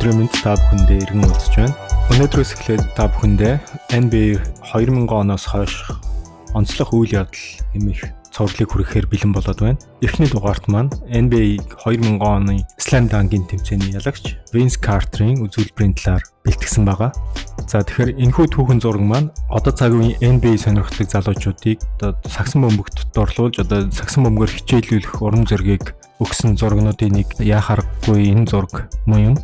Өнөөдрийн мэнд та бүхэндээ иргэн уулзж байна. Өнөөдрөөс эхлээд та бүхэндээ NBA 2000 оноос хойш онцлог үйл явдал хэмээх цувралыг хүргэхээр бэлэн болоод байна. Эхний дугаарт маань NBA 2000 оны Slam Dunk-ийн тэмцээний ялагч Vince Carter-ын үзүүлбэрийн талаар бэлтгэсэн байгаа. За, тэгэхээр энэхүү түүхэн зураг маань одоо цаг үеийн NBA сонирхдаг залуучуудыг одоо сагсан бөмбөгт дурлуулж, одоо сагсан бөмбөгөөр хичээллүүлэх урам зоригийг өгсөн зурагнуудын нэг яах аргагүй энэ зураг мөн юм.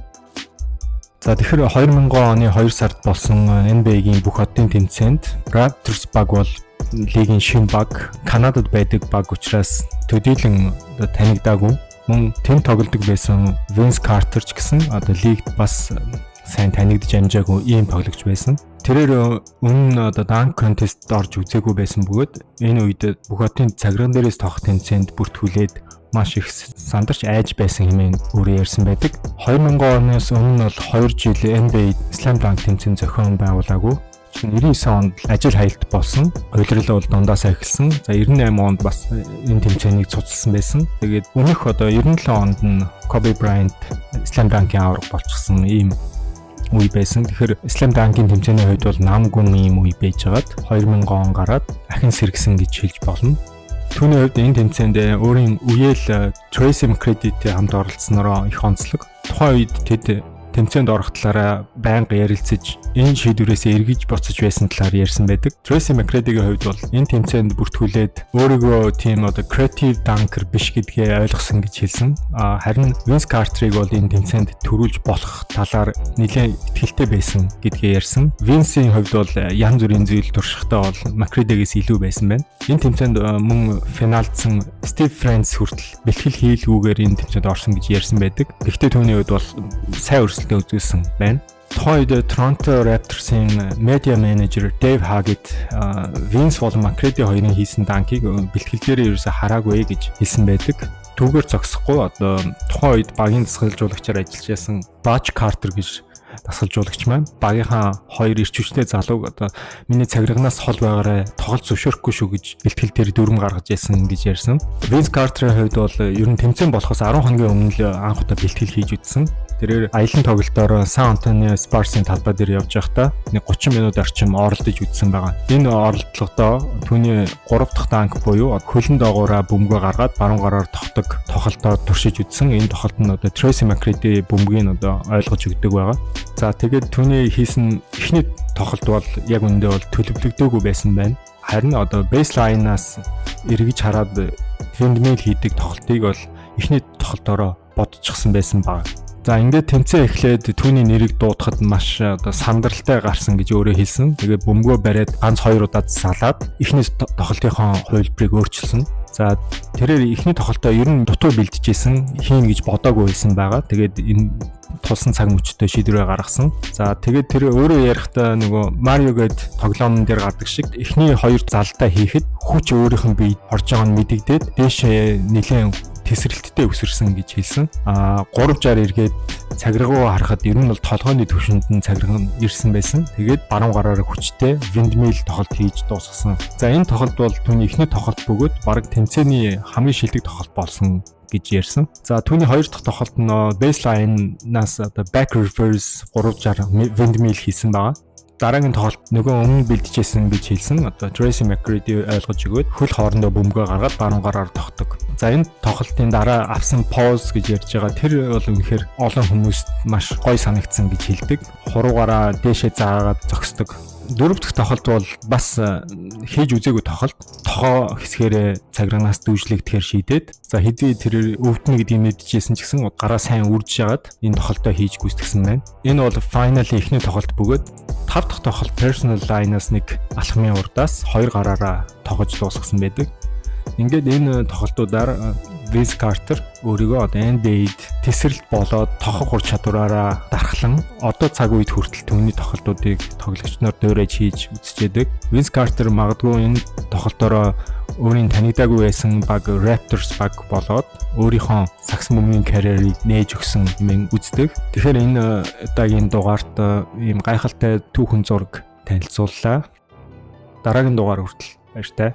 За, тэгэхээр 2000 оны 2 сард болсон NBA-гийн бүх одын тэмцээнд Raptors баг бол лигийн шинэ баг, Канадад байдаг баг учраас төдийлөн одоо танигдаагүй. Мөн тэнд тоглодог байсан Vince Carter ч гэсэн одоо лигт бас сайн танигдж амжаагүй ийм тоглогч байсан. Тэрээр өмнө одоо dunk contest орж үзээгүй байсан бөгөөд энэ үед бүх одын цагирган дээрээс тоох тэмцээнд бүртгүүлээд маш их сандарч айж байсан хэмээн өөрөө ярьсан байдаг. 2000 оноос өмнө бол 2 жил NBA Slam Dunk тэмцээн зохион байгуулаагүй. 99 онд ажил хаялт болсон. Улирал бол дундаас эхэлсэн. За, 98 онд бас энэ тэмцээнийг цуцалсан байсан. Тэгээд өмнөх одоо 97 онд нь Kobe Bryant Slam Dunk-ийн аварга болчихсон ийм үе байсан. Тэгэхээр Slam Dunk-ийн тэмцээний хувьд бол намгүн ийм үе байжгаад 2000 он гараад ахин сэргэсэн гэж хэлж болно. Түүний хувьд энэ тэмцээнд өөрийн үеэл Tracy McGrady-тэй хамт оролцсонороо их онцлог. Тухайн үед тэд тэмцээнд орох талаараа байнга ярилцаж, энэ шийдвэрээс эргэж буцаж байсан талаар ярьсан байдаг. Tracy McGrady-гийн хувьд бол энэ тэмцээнд бүртгүүлээд өөрийгөө тийм одоо creative dunker биш гэдгээ ойлгосон гэж хэлсэн. А харин Vince Carter-ыг бол энэ тэмцээнд төрүүлж болох талаар нэлээд итгэлтэй байсан гэдгээ ярьсан. Vince-ийн хувьд бол янз бүрийн зүйл туршихтаа бол McGrady-гээс илүү байсан байна. Энэ тэмцээнд мөн финалдсан Steve Francis хүртэл бэлтгэл хийлгүүгээр энэ тэмцээнд орсон гэж ярьсан байдаг. Гэхдээ түүний хувьд бол сайн өрсөлдөөн үзүүлсэн байна. Тухайн үед Toronto Raptors-ын медиа менежер Dave Haggett Vince болон McGrady хоёрын хийсэн dunk ыг бэлтгэл дээр ерөөсө хараагүй гэж хэлсэн байдаг. Түүгээр зогсохгүй, одоо тухайн үед багийн дасгалжуулагчаар ажиллаж байсан Butch Carter гэж дасгалжуулагч маань багийнхаа хоёр эрч хүчтэй залууг одоо миний цагирганаас хол байгаарай, тоглолт зөвшөөрөхгүй шүү гэж бэлтгэл дээр дүрэм гаргаж ирсэн гэж ярьсан. Vince Carter-ын хувьд бол ер нь тэмцээн болохоос 10 хоногийн өмнө л анх удаа бэлтгэл хийж үзсэн. Тэрээр аялан тоглолтоор Сан Антонио Спарсын талбай дээр явж байхдаа нэг 30 минут орчим оролдож үзсэн байгаа. Энэ оролдлогодоо түүний 3 дахь dunk буюу хөлн доогоороо бөмбөгөө гаргаад баруун гараар тогтдог тоглолтоор туршиж үзсэн. Энэ тоглолт нь одоо Tracy McGrady бөмбөгийг одоо ойлгож өгдөг байгаа. За, тэгээд түүний хийсэн эхний тоглолт бол яг үүндээ бол төлөвлөгдөөгүй байсан байна. Харин одоо baseline-аас эргэж хараад windmill хийдэг тоглолтыг бол эхний тоглолтоороо бодчихсон байсан баг. За, ингээд тэмцээн эхлээд түүний нэрийг дуудахад маш одоо сандралтай гарсан гэж өөрөө хэлсэн. Тэгээд бөмбөгөө бариад ганц хоёр удаад салаад эхний тоглолтынхоо хувилбарыг өөрчилсөн. За, тэрээр эхний тоглолтоо ер нь дутуу бэлтжижсэн, хийн гэж бодоогүй байсан байгаа. Тэгээд энэ тулсан цаг мөчтөө шийдвэрээ гаргасан. За, тэгээд тэр өөрөө ярихдаа нөгөө Марио гээд тоглоомн дээр гардаг шиг эхний хоёр залдаа хийхэд хүч өөрийнх нь бие орж байгаа нь мэдэгдээд дээшээ нэлээд тесрэлттэй өсөрсөн гэж хэлсэн. А 360 эргээд цагиргуу харахад ер нь бол толгойн төвшөнд нь цагирган ирсэн байсан. Тэгээд баруун гараараа хүчтэй windmill тоглолт хийж дуусгасан. За, энэ тоглолт бол түүний эхний тоглолт бөгөөд бараг тэмцээний хамгийн шилдэг тоглолт болсон гэж ярьсан. За, түүний хоёр дахь тоглолт нь baseline-наас одоо back reverse 360 windmill хийсэн байгаа. Дараагийн тоглолт нөгөө өмнө бэлтжижсэн гэж хэлсэн. Одоо Tracy McGrady ойлгож өгөөд хөл хоорондоо бөмбөгөө гаргаад баруун гараар тогтдог. За, энэ тоглолтын дараа авсан pose гэж ярьж байгаа. Тэр бол үнэхээр олон хүмүүст маш гоё санагдсан гэж хэлдэг. Хуруугаараа дээшээ заагаагаад зогсдог. Дөрөв дэх тоглолт бол бас хийж үзээгүй тоглолт. Тохоо хэсгээрээ цагирганаас дүүжлэгдэхээр шийдээд, за, хэзээ тэр өвдөнө гэдгийг мэдчихсэн ч гэсэн гараа сайн үрж жагаад энэ тоглолтоо хийж гүйцэтгсэн байна. Энэ бол final ын эхний тоглолт бөгөөд тав дахь тоглолт personal line-аас нэг алхмын урдаас хоёр гараараа тоглож дуусгасан байдаг. Ингээд энэ тоглолтуудаар Vince Carter өөрийгөө одоо NBA-д тесрэлт болоод тохох ур чадвараараа дархлан одоо цаг үед хүртэл түүний тоглолтуудыг тоглогч нар дуурайж хийж үзчихэдэг. Vince Carter магадгүй энэ тоглолтоороо өөрийн танигдаагүй байсан баг Raptors баг болоод өөрийнхөө сагсан бөмбөгийн карьерийг нээж өгсөн юм үздэг. Тэгэхээр энэ удаагийн дугаарт ийм гайхалтай түүхэн зураг танилцууллаа. Дараагийн дугаар хүртэл баяртай.